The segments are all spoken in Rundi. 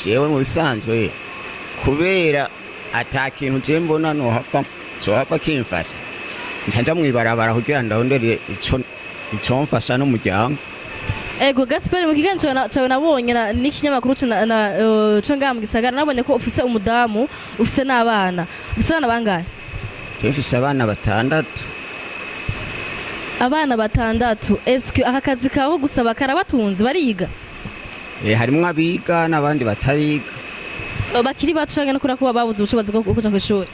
Jewe mu bisanzwe, kubera ata kintu je mbona nohapfa cohapfa kimfasha, nca nja mw'ibarabara kugira ndondere ico icomfasha n'umuryango. Ego Gaspard, mu kiganiro cawe nabonye n'ikinyamakuru co ngaha mu gisagara, nabonye ko ufise umudamu, ufise n'abana. Ufise abana bangahe? Je mfise abana batandatu. Abana batandatu. Eske aka kazi kawe gusaba karabatunze? Bariga? Harimwo abiga n'abandi batariga. Bakiri bato canke no kubera ko babuze ubushobozi bwo kuja kw'ishuri?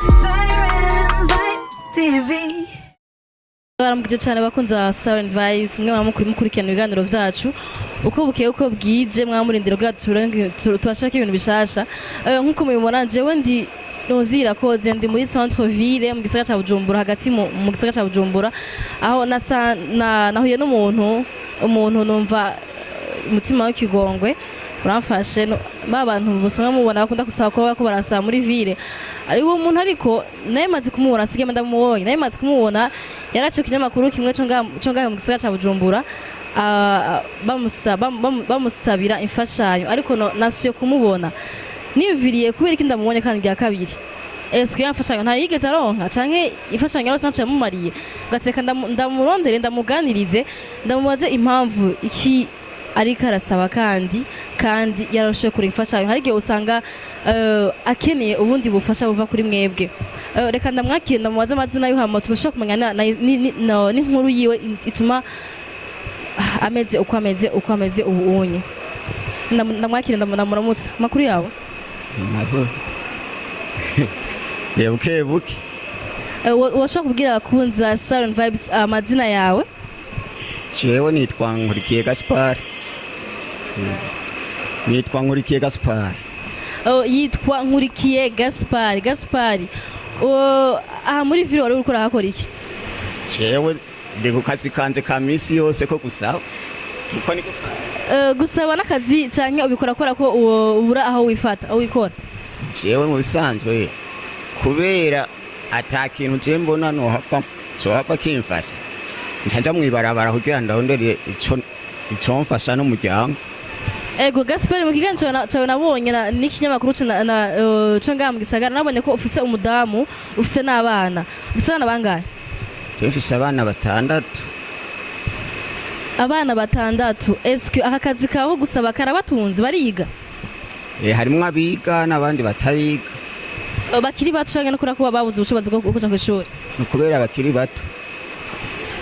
Siren Vibes TV. Baramukije cyane bakunze ba Siren Vibes, mwe mwaba mukurikirana ibiganiro vyacu uko bukeye uko bwije, mwamurindira kugira tubashake ibintu bishasha. Nkuko mubibona, jewe ndi Nozira koze, ndi muri centre ville mu gisagara ca Bujumbura, hagati mu gisagara ca Bujumbura, aho nasa nahuye n'umuntu, umuntu numva umutima w'ikigongwe uramfashe. Ba bantu usanga mubona bakunda gusaba ko bariko barasaba muri ville, ari uwo muntu. Ariko naye maze kumubona, sigaye ndamubonye, naye maze kumubona yaraciye ku kinyamakuru kimwe co ngaha mu gisagara ca Bujumbura, bamusabira imfashanyo. Ariko nasuye kumubona, niyumviriye kubera iki ndamubonye kandi rya kabiri. Eske ya mfashanyo ntayigeze aronka, canke imfashanyo yarose ntaco yamumariye? Ngateka ndamurondere, ndamuganirize, ndamubaze impamvu iki ariko arasaba kandi yararushije kure imfashanyo. Hari igihe usanga akeneye ubundi bufasha buva kuri mwebwe. Reka ndamwakire, ndamubaze amazina y'uhama, tubashe kumenya n'inkuru yiwe ituma ameze uko ameze ubu unye. Ndamwakire, ndamuramutse. Amakuru yawe? Nabo buke buke. Washobora kubwira abakunzi ba Siren Vibes amazina yawe? Jewe nitwa Nkurikiye Gaspard, nitwa Nkurikiye Gaspard. Oh, yitwa Nkurikiye Gaspard. Gaspard, oh, aha muri ville wari uriko urahakora iki? Jewe ndi ku kazi kanje ka misi yose ko gusaba, kuko niko Gusaba n'akazi canke ubikora kubera ko ubura aho wifata, aho wikora? Jewe mu bisanzwe, kubera ata kintu je mbona nohapfa cohapfa kimfasha, nca nja mw'ibarabara kugira ndondere ico icomfasha n'umuryango. Ego Gaspard, mu kiganiro cawe nabonye n'ikinyamakuru co ngaha mu gisagara, nabonye ko ufise umudamu, ufise n'abana. Ufise abana bangahe? Jewe mfise abana batandatu. Abana batandatu. Eske aka kazi kawe gusaba karabatunze? Bariga? Harimwo abiga n'abandi batariga. Bakiri bato canke no kubera ko babuze ubushobozi bwo kuja kw'ishuri? Ni ukubera bakiri bato.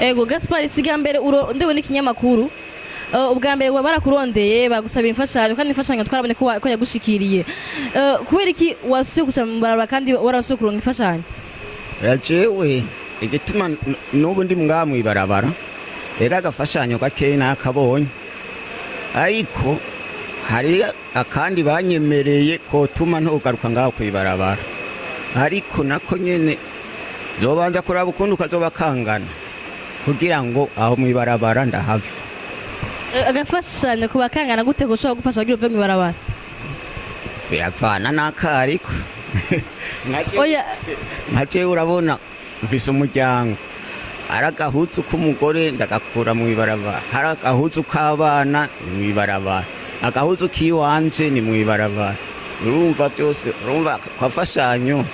Ego Gaspard, siga mbere ndewe n'ikinyamakuru. Ubwa mbere barakurondeye bagusabira imfashanyo, kandi imfashanyo twarabonye ko yagushikiriye. Kubera iki wasuye kuja mu barabara kandi warasuye kuronka imfashanyo? Jewe igituma n'ubu ndi ngaha mw'ibarabara rero, agafashanyo gakeyi nakabonye, ariko hari akandi banyemereye kotuma ntogaruka ngaho kw'ibarabara, ariko nako nyene zobanza kuraba ukundi kazoba kangana kugira ngo aho mw'ibarabara ndahave. Agafashanyo kuba kangana gute ko ushobora gufasha kugira uve mu ibarabara? Biravana n'akariko. Oya. Nka jewe urabona mfise umuryango, ari agahuzu k'umugore ndagakura mw'ibarabara, hari agahuzu k'abana ni mw'ibarabara, agahuzu k'iwanje ni mw'ibarabara. Urumva byose, urumva kwafashanyo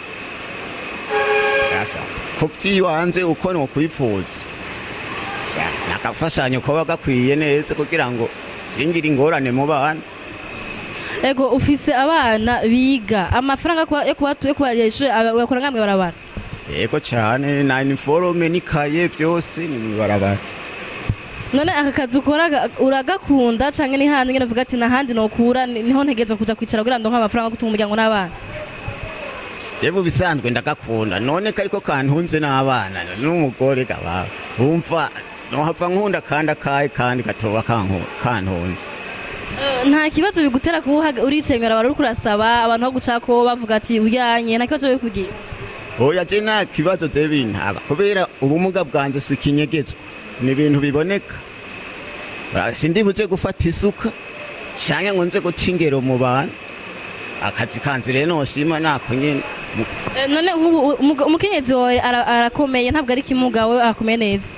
rasa ku vy'iwanje uko nokwipfuza. Nakafashanyo koba gakwiye neza kugira ngo singire ingorane mu bana. Ego, ufise abana biga. Amafaranga yo kubarihira ishure uyakura ngaha mw'ibarabara? Yego cane, na uniforme n'ikaye byose ni mw'ibarabara. None aka kazi ukora uragakunda, canke ni handi nyene uvuga ati nahandi nokura, niho ntegereza kuja kwicara kugira ndonke amafaranga yo gutunga umuryango n'abana? Je mu bisanzwe ndagakunda, none kariko kantunze n'abana n'umugore gaba wumva nohava nkunda kandi akaye kandi gatoba kantunze. Nta kibazo bigutera kuba uricaye mw'ibarabara, uriko urasaba, abantu bagucako bavuga ati ujyanye? Nta kibazo bikubwiye? Oya, je nta kibazo je bintaba, kubera ubumuga bwanje si ikinyegezwa, ni ibintu biboneka. Sindi buze gufata isuka canke ngo nze guca ingero mu bantu. Akazi kanje rero noshima nako nyene. None nk'ubu umukenyezi wawe arakomeye, ntabwo ari kimuga, we arakomeye neza?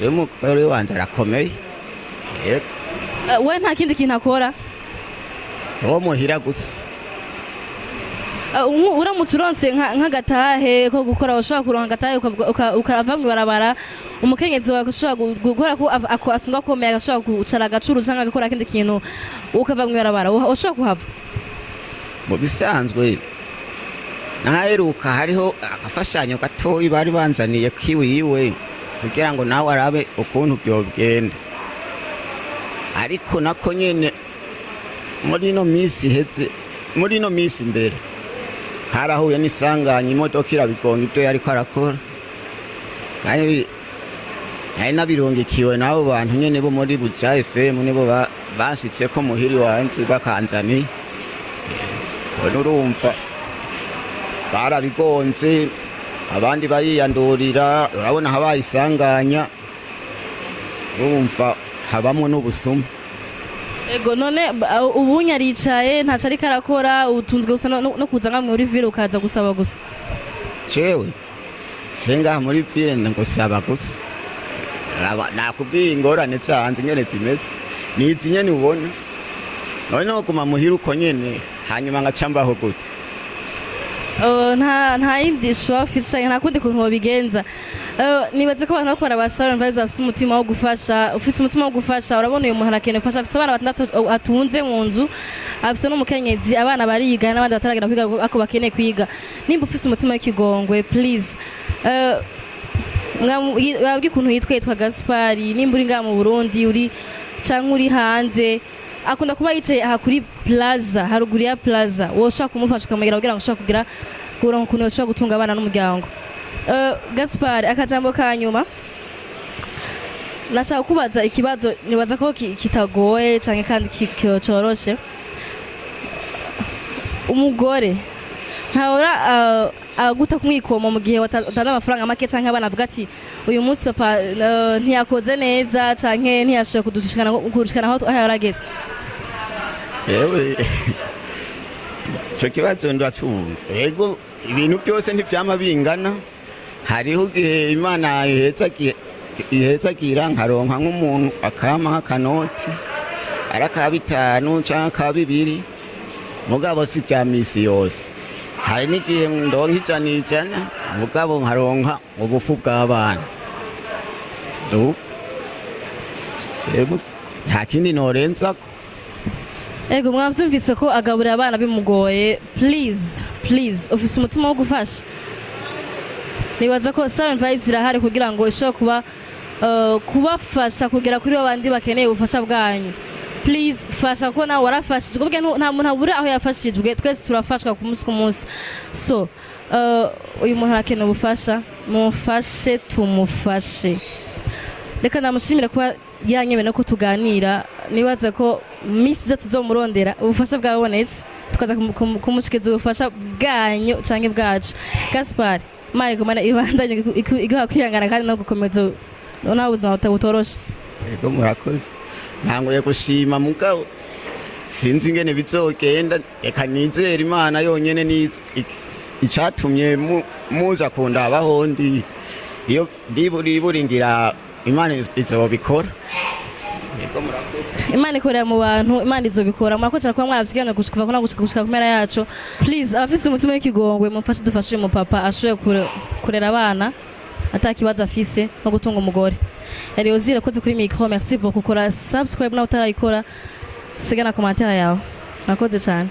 Je umugore wanje arakomeye, yego. We nta kindi kintu akora? Wo muhira gusa. Uramutse uronse nk'agatahe ko gukora, ushobora kuronka agatahe ukava mw'ibarabara, umukenyezi wawe ashobora gukora ko asanzwe akomeye, agashobora gucara agacuruza canke agakora akindi kintu, ukava mw'ibarabara, ushobora kuhava? Mu bisanzwe naheruka hariho agafashanyo gatoyi bari banzaniye kiwiwe kugira ngo nawe arabe ukuntu byogenda, ariko nako nyene muri ino minsi iheze, muri ino minsi imbere, karahuye n'isanganya, imodoka irabigonga ibyo yariko arakora. Kandi nari nabirungikiwe n'abo bantu nyene bo muri Buja FM, nibo bashitseko muhiri wanje bakanzaniye. None urumva barabigonze, abandi bariyandurira. Urabona habaye isanganya, urumva habamwo n'ubusuma. Ego, none ubunye aricaye, ntaco ariko arakora, utunzwe gusa no kuza nka muri ville ukaja gusaba gusa? Jewe sengaha muri ville ngusaba gusa. Nakubwiye ingorane zanje ingene zimeze, nizi nyene ubona. None noguma muhira uko nyene, hanyuma ngaca mbaho gute? Nta yindi choix ufise canke nta kundi kuntu wobigenza. Nibaze ko abantu bakora ba Salon Vibes bafise umutima wo gufasha. Ufise umutima wo gufasha, urabona uyu muntu arakeneye gufasha. Afise abana batandatu atunze mu nzu, afise n'umukenyezi, abana bariga n'abandi bataragera kwiga ako bakeneye kwiga. Nimba ufise umutima w'ikigongwe, please, wabwiye ukuntu yitwa Gaspari. Nimba uri ngaha mu Burundi uri canke uri hanze, akunda kuba yicaye aha kuri plaza, haruguru ya plaza. Wowe ushaka kumufasha ukamugera kugira ngo ushobore kugira kuronka ukuntu ushobora gutunga abana n'umuryango. Gaspar, akajambo ka nyuma, nashaka kubaza ikibazo nibaza ko kitagoye canke kandi coroshe. Umugore ntahora aguta kumwikoma mu gihe watanze amafaranga make, canke abana avuga ati: "Uyu munsi papa ntiyakoze neza canke ntiyashoboye kudushikana kurushikana aho yarageze"? Jewe ico kibazo ndacumva. Ego, ibintu byose ntivyama bingana. Hariho igihe Imana ihezagira nkaronka nk'umuntu akampa akanoti, ari aka 5 canke aka 2, mugabo si vya misi yose. Hari n'igihe ndonka 100 100, mugabo nkaronka ubufu bw'abana. Jewe nta kindi norenzako. Ego, mwavyumvise ko agaburira abana bimugoye. Please, please, ufise umutima wo gufasha, nibaza ko Salon Vibes irahari kugira ngo ishobore kuba kubafasha kugera kuri babandi bakeneye ubufasha bwanyu. Please fasha, ko nawe warafashijwe. Burya nta muntu abura aho yafashijwe, twese turafashwa ku munsi ku munsi. So uyu muntu arakeneye ubufasha, mumfashe tumufashe. Reka namushimire kuba yanyemeye no ko tuganira. Nibaza ko misi ze tuzomurondera ubufasha bwabonetse, tukaza kumushikiza ubufasha bwanyu canke bwacu. Gaspar, Imana igumane ibandanye iguha kwihangana kandi no gukomeza nawe ubuzima butoroshe. Ego, murakoze. Ntanguye gushima, mugabo sinzi ingene bizogenda. Reka nizere Imana yonyene nizo icatumye muza kundabaho ndi iyo ndiburiburingira. Imana izobikora. Ego, murakoze. Imana ikorera mu bantu, Imana izobikora. Murakoze cyane kuba mwarabyiganwe gushika kuva gushika ku mpera yacu. Please, abafise umutima w'ikigongwe, mumfashe dufashe uyu mupapa ashoboye kurera abana ata kibazo afise no gutunga umugore. Yari Ozira akoze kuri micro. Merci beaucoup. Kora subscribe nawe utarayikora, siga na commentaire yawe. Murakoze cyane.